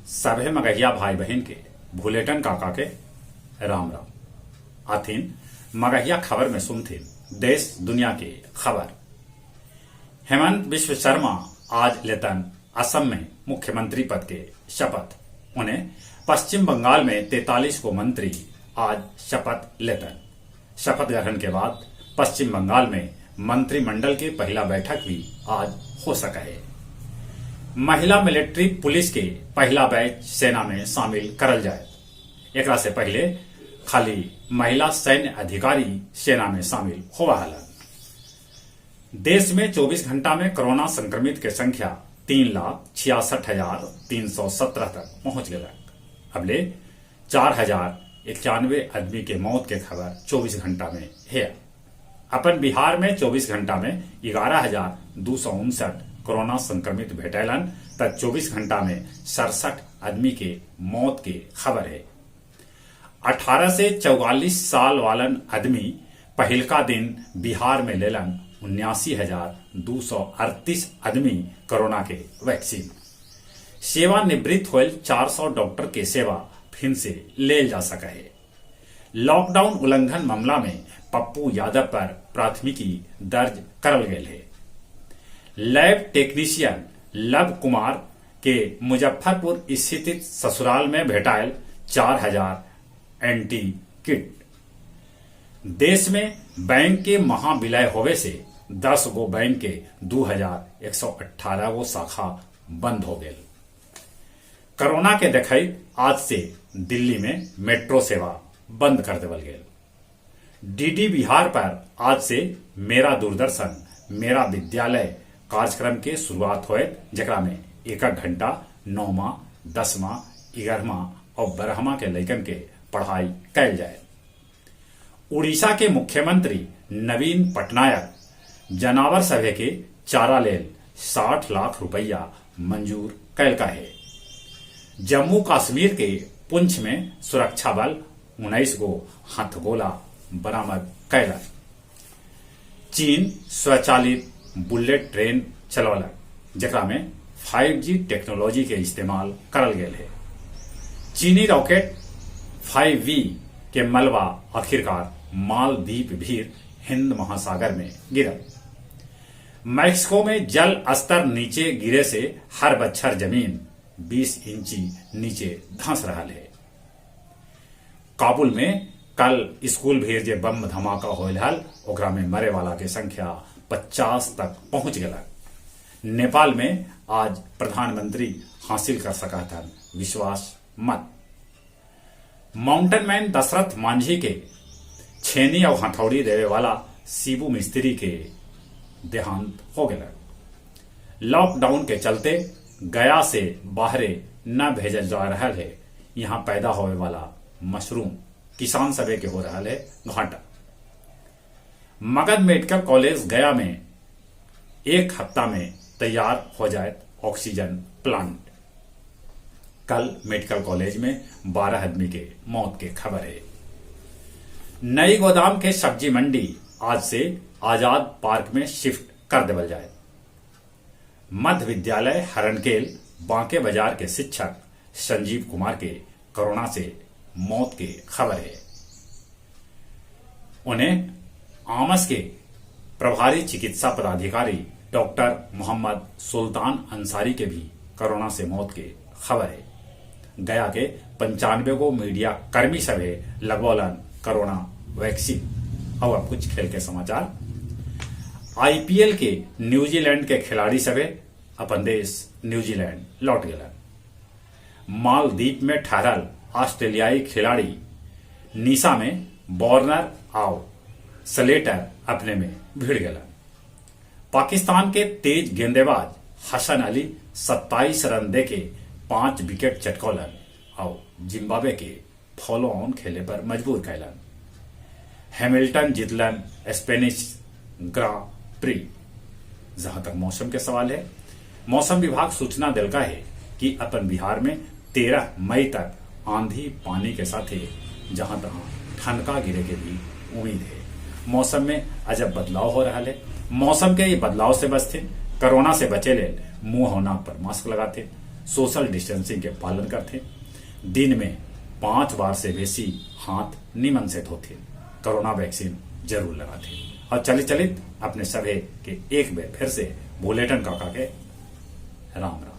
सभे मगहिया भाई बहिन के भुलेटन काका के राम राम। आथिन मगहिया खबर में सुनथिन देश दुनिया के खबर। हेमंत बिश्व शर्मा आज लेतन असम में मुख्यमंत्री पद के शपथ। उन्हें पश्चिम बंगाल में 43 गो मंत्री आज शपथ लेतन। शपथ ग्रहण के बाद पश्चिम बंगाल में मंत्रिमंडल के पहला बैठक भी आज हो सका है। महिला मिलिट्री पुलिस के पहला बैच सेना में शामिल करल जाए। एकरा से पहले खाली महिला सैन्य अधिकारी सेना में शामिल होवा हलन। देश में 24 घंटा में कोरोना संक्रमित के संख्या 3,66,317 तक पहुंच गया। अबले 4,091 आदमी के मौत के खबर 24 घंटा में है। अपन बिहार में 24 घंटा में 11,259 कोरोना संक्रमित भेटैलन त 24 घंटा में 67 आदमी के मौत के खबर है। 18 से 44 साल वालन आदमी पहिलका दिन बिहार में लेलन 79,238 आदमी कोरोना के वैक्सीन। सेवानिवृत्त होल 400 डॉक्टर के सेवा फिर से लेल जा सका है। लॉकडाउन उल्लंघन मामला में पप्पू यादव पर प्राथमिकी दर्ज करल गयल है। लैब टेक्नीशियन लव कुमार के मुजफ्फरपुर स्थित ससुराल में भेटायल 4,000 एंटी किट। देश में बैंक के महाविलय होवे से 10 गो बैंक के 2,118 गो शाखा बंद हो गए। कोरोना के देखई आज से दिल्ली में मेट्रो सेवा बंद कर देवल गेल। डीडी बिहार पर आज से मेरा दूरदर्शन मेरा विद्यालय कार्यक्रम के शुरुआत होए, जकरा में एक घंटा 9वां, 10वां, 11वां और 12वां के लैकन के पढ़ाई कैल जाए। उड़ीसा के मुख्यमंत्री नवीन पटनायक जनावर सभे के चारा लेल 60 लाख रुपया मंजूर कैलका है। जम्मू कश्मीर के पुंछ में सुरक्षा बल 19 गो हथगोला बरामद कैलक। चीन स्वचालित बुलेट ट्रेन चलौलक, जकरा में 5G technology के इस्तेमाल करल गेल है। चीनी रॉकेट 5V के मलबा आखिरकार मालदीप भीर हिंद महासागर में गिरल। मैक्सिको में जल स्तर नीचे गिरे से हर बच्छर जमीन 20 इंची नीचे धंस रहा है। काबुल में कल स्कूल भीर जे बम धमाका होल हल, ओकरा में मरे वाला के संख्या 50 तक पहुंच गया। नेपाल में आज प्रधानमंत्री हासिल कर सका था विश्वास मत। माउंटेन मैन दशरथ मांझी के छेनी और हथौड़ी देवे वाला सीबू मिस्त्री के देहांत हो गया। लॉकडाउन के चलते गया से बाहरे न भेजल जा रहा है यहाँ पैदा होवे वाला मशरूम, किसान सभे के हो रहा है घाटा। मगध मेडिकल कॉलेज गया में एक हफ्ता में तैयार हो जाए ऑक्सीजन प्लांट। कल मेडिकल कॉलेज में 12 आदमी के मौत के खबर है। नई गोदाम के सब्जी मंडी आज से आजाद पार्क में शिफ्ट कर देवल जाए। मध्य विद्यालय हरनकेल बांके बाजार के शिक्षक संजीव कुमार के कोरोना से मौत के खबर है। उन्हें आमस के प्रभारी चिकित्सा पदाधिकारी डॉक्टर मोहम्मद सुल्तान अंसारी के भी कोरोना से मौत के खबर है। गया के 95 गो मीडिया कर्मी सभे लगवलन कोरोना वैक्सीन। और अब कुछ खेल के समाचार। आईपीएल के न्यूजीलैंड के खिलाड़ी सभे अपन देश न्यूजीलैंड लौट गए। मालदीप में ठहरल ऑस्ट्रेलियाई खिलाड़ी निशा में वार्नर आओ स्लेटर अपने में भिड़ गए। पाकिस्तान के तेज गेंदेबाज हसन अली 27 रन देके 5 विकेट चटकौलन और जिम्बाब्वे के फॉलो ऑन खेले पर मजबूर कैलन। हैमिल्टन जीतलन स्पेनिश ग्रां प्री। जहां तक मौसम के सवाल है, मौसम विभाग सूचना दिलका है कि अपन बिहार में 13 मई तक आंधी पानी के साथ जहां तहां ठनका गिरे के भी उम्मीद है। मौसम में अजब बदलाव हो रहा है। मौसम के ये बदलाव से बचते, कोरोना से बचे ले मुंह और नाक पर मास्क लगाते, सोशल डिस्टेंसिंग के पालन करथे, दिन में 5 बार से बेसी हाथ निमन से धोथे, कोरोना वैक्सीन जरूर लगाथे। और चलित चलित अपने सभे के एक बार फिर से बुलेटन काका के राम राम।